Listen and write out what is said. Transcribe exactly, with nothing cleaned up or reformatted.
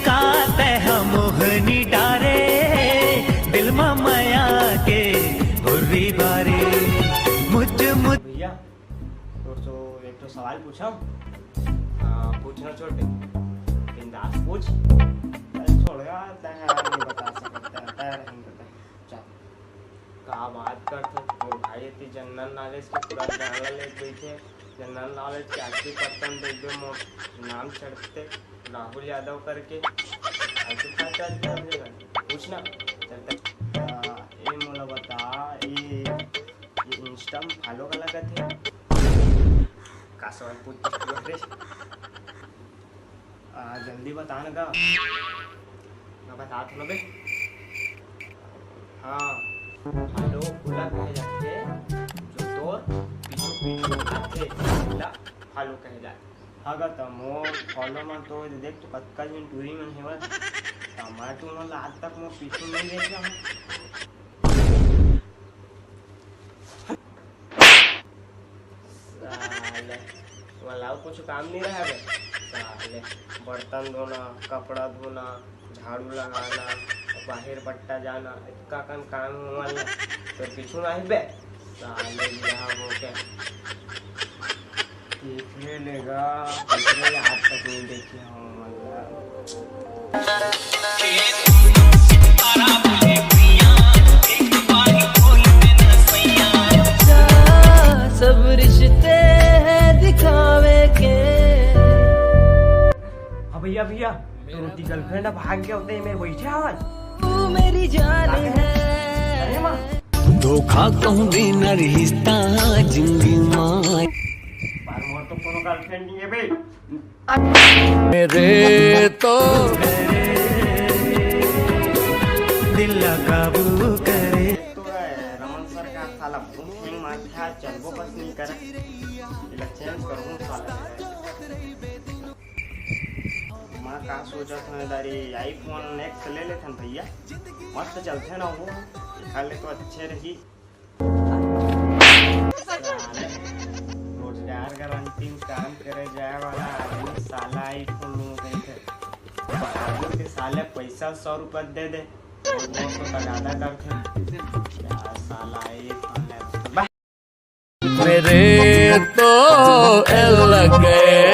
का तै ह मोहनी डारे, दिल म मया के हुर्री बारे। मुझ मुझ भैया, तोर से एक ठो सवाल पूछंव? हाँ, पूछना छोटे, बिंदास पूछ। अरे छोड़ यार, तै यार नहीं बता सकता, तै रहने दे, चल। का बात करथस तोर भाई, एती जनरल नॉलेज के पूरा ज्ञान ला लेके बइठे। जनरल नॉलेज के आखिरी पत्ता में देखबे, मोर नाम चढ़थे राहुल यादव करके। आखिर का चल चल रे भाई? पूछ ना। चल, चल। आ, ए मोला बता, ए, ए Insta में follow काला कथे? का सवाल पूछ रे? आ, जल्दी बता ना का। मैं बतात हूँ ना बे। हाँ, follow ओला कहे जाथे, जो तोर पीछू पीछू आथे, ओला follow कहे जाथे। हाँ गा, त मोर follow म तो देख, तू कतका झिन टूरी मन हेवत, त मैं तुमन ला आज तक मोर पीछू नइ देखे हूँ। साले, वाला कुछ काम नहीं रहा बे। साले, बर्तन धोना, कपड़ा धोना, झाड़ू लगाना, बाहर बट्टा जाना, इतका कन काम होवल ना। तो पीछू नहीं बे। साले, बिहाव होके। देख ले लेगा, देख ले, आज तक नहीं देखे हो, मतलब। सब रिश्ते हैं दिखावे के। हाँ भैया, भैया, तो रोटी गर्लफ्रेंड अब भाग गया होते हैं, मैं बैठे आवाज। तू मेरी जान है। अरे माँ। धोखा कहूँ भी न रिश्ता जिंदगी माँ। बार मोर तो कोनो गर्लफ्रेंड नहीं है बे। मेरे तो दिल ला काबू करे। तो रमन सर का साला बहुत हैंग मारता है, चलबो बस नहीं करे। इला चेंज करबो साला। मैं का सोचत हूँ दारी, iPhone X ले लेथन भैया, मस्त चलथे ना वो, एखर ले तो अच्छे रही। साले, रोजगार गारंटी में काम करे जाए वाला आदमी साला iPhone में कहीं थे। आदमी के साले पैसा सौ रुपये दे दे, और वो तो तगादा करथे। क्या साला iPhone है? मेरे तो एल लग गए।